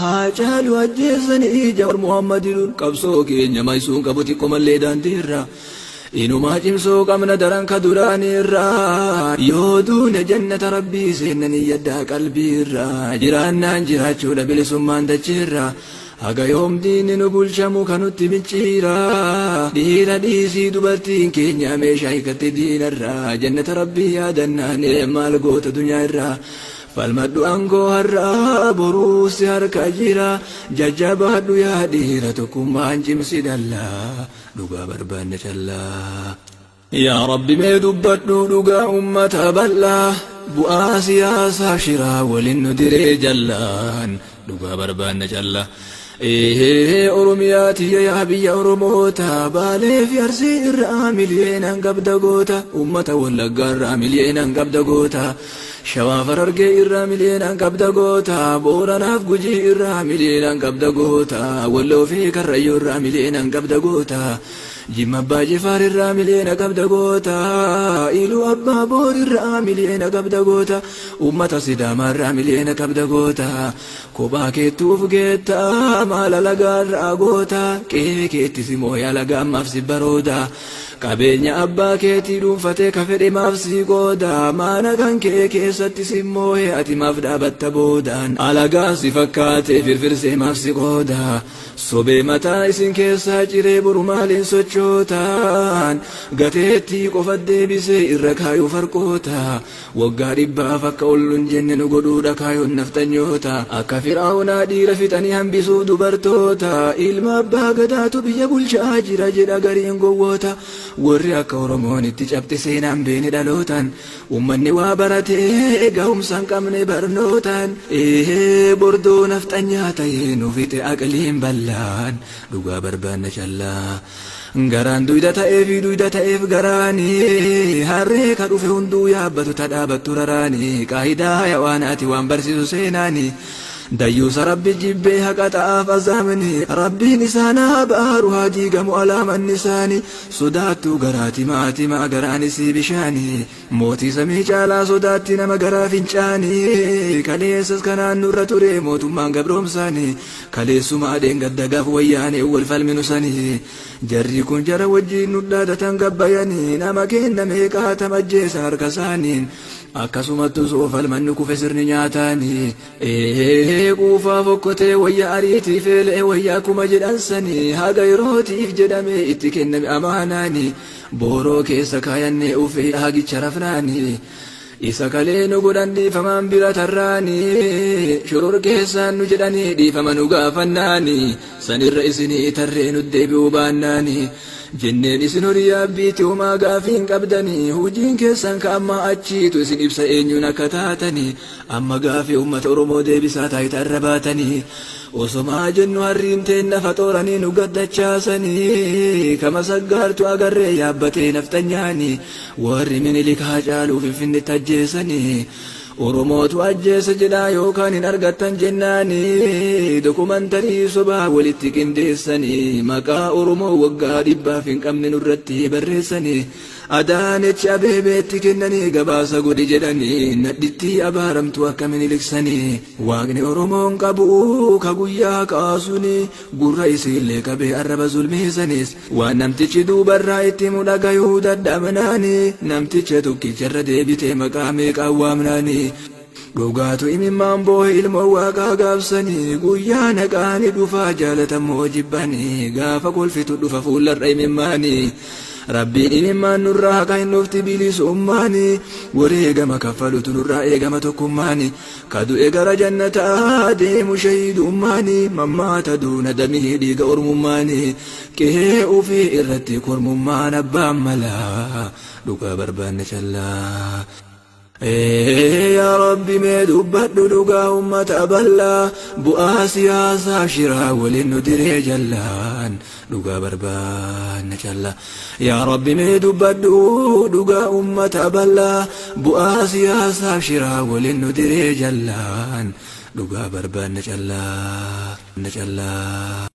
Haacaaluu ajjeesanii Jawar Muhammad hidhuun qabsoo keenya maysuun qabu xiqqomallee daandiirra. Inumaa cimsuu qabna daran ka duraaniirra. Yoo duune jannata rabbii seenna niyyaddaa qalbiirra. Jiraannaan jiraachuudha bilisummaan dachiirra. Haga yoom diinni nu bulchamu ka nutti micciira. Dhiira dhiisii dubartiin keenya meeshaa hiikatte diinarra. Jannata rabbii yaadannaan maal goota dunyaa irraa. Falmadhu aangoo har'aa boruu si harka jira. Jajjabaadhu yaa dhiira tokkummaan cimsi dallaa. Dhugaa barbaanna callaa. Yaa Rabbi mee dubbadhu dhugaa ummata bal'aa. Bu'aa siyaasaa shiraa waliin nu diree jallaan. Dhugaa barbaanna callaa. Eehee Oromiyaa tiyya yaa biyya Oromoota Baalee fi Arsii irraa miliyeenaan qabda goota Uummata Wallaggaa irraa miliyeenaan qabda goota Shawaa Harargee irraa miliyeenaan qabda goota Booranaaf Gujii irraa miliyeenaan qabda goota Walloo fi Karrayyuu irraa miliyeenaan qabda goota Jimma Abbaa Jifaar irraa miliyoona qabda goota Iluu Abbaa Boor irraa miliyoona qabda goota Uummata Sidaamaa irraa miliyoona qabda goota Kophaa keettuuf geetta maal alagaa irraa goota Qe'ee keetti si mooya alagaan maaf si barooda Qabeenya abbaa keetii dhuunfatee ka fedhe maaf si qooda Maana kan kee keessatti si moohe ati maaf dhaabatta boodaan Alagaa si fakkaatee firfirsee maaf si qooda Sobee mataa isin keessaa ciree boru maaliin sochootaan gateettii qofa deebisee irra kaayuu farqoota waggaa dhibbaaf akka ol nun jenne nu godhuudha kaayoon nafxanyoota akka firaa'unaa dhiira fixanii hambisuuf dubartoota ilma abbaa gadaatu biyya bulchaa jira jedha gariin gowwoota warri akka Oromoon itti cabxe seenaan beene dhalootaan Ummanni waa baratee gahumsa hin qabne barnootaan ee bordoo nafxanyaa ta'ee nu fixe aqliin ballaan dhugaa barbaanna callaa. Garaan duyda ta'ee fi duyda ta'eef garaani harree ka dhufe hunduu yaabbatu ta dhaabattu raraani qaayidaa hayawaanaati waan barsiisu seenaani. Dayyuusa Rabbi jibbee haqa ta'aaf azaabni Rabbiin isaan haa baaru haa diigamu alaamanni isaani Sodaattuu garaati maatimaa garaan isii bishaani Mootii samii caalaa sodaatti nama garaa fincaani Kaleessas kanaan nurra ture mootummaan gabroomsaani Kaleessuma dheengadda gaaf wayyaanee wal falminu sani Jarri kun jara wajjiin nu dhaadatan gabbayani Nama keenna meeqaatam ajjeesan harka isaaniin Akkasumattu osoo falmannu kufe sirni nyaataani Ee quufaa fokkotee wayya ariitii feelee wayya akkuma jedhan sanii haga yerootiif jedhamee itti kenname amaanaani booroo keessa kaayannee ufee hagicha rafnaani isa kalee nu godhan dhiifamaan bira tarraani shororkeessaan nu jedhanii dhiifama nu gaafannaani sanirra isinii tarree nu deebi'uu baannaani Jenneen isin horii yaabbiiti homaa gaafii hin qabdanii hujiin keessan ka ammaa achiitu isin ibsa eenyuun akka taatanii amma gaafii ummata Oromoo deebisaa taayitaa irra baatanii osomaa jennu harriin teenna faxooranii nu gaddachaasanii kama saggaartu agarree yaabbatee nafxanyaanii warri Minilik Haacaaluu Finfinnetti ajjeesanii Oromootu ajjeese jedhaa yookaan hin argattan jennaani dokumantarii sobaa walitti qindeessanii maqaa Oromoo waggaa dhibbaaf hin qabne nurratti barreessanii Adaanech Abeebeetti kennanii gabaasa godhi jedhanii nadhittii abaaramtuu akka Miniliksanii Waaqni Oromoon qabu ka guyyaa kaasuni gurra isiillee qabee arraba zulmiisanis Waan namtichi duubarraa itti himu dhagayuu dadhabnaani namticha tokkicharra deebitee maqaa meeqaan waamnaani dhugaatu imimmaan boohe ilmoo waaqaa gaabsanii guyyaa naqaani dhufaa jaalatammoo jibbanii gaafa kolfitu dhufa fuullarra imimmaanii Rabbiin imimmaan nurraa haqa hin dhufti bilisummaani wareegama kaffalutu nurraa eegama tokkummaani Ka du'e gara jannataa deemu shahiidummaani mammaata duuna damii dhiiga ormummaani qe'ee ufii irratti kormummaan abbaan malaa dhugaa barbaanne callaa. Yaa Rabbi mee dubbadhu dhugaa ummata bal'aa bu'aa siyaasaa shiraa waliin nu diree jallaan dhugaa barbaanne callaa. Yaa Rabbi mee dubbadhu dhugaa ummata bal'aa bu'aa siyaasaaf shiraa waliin nu diree jallaan dhugaa barbaanne callaa. Callaa.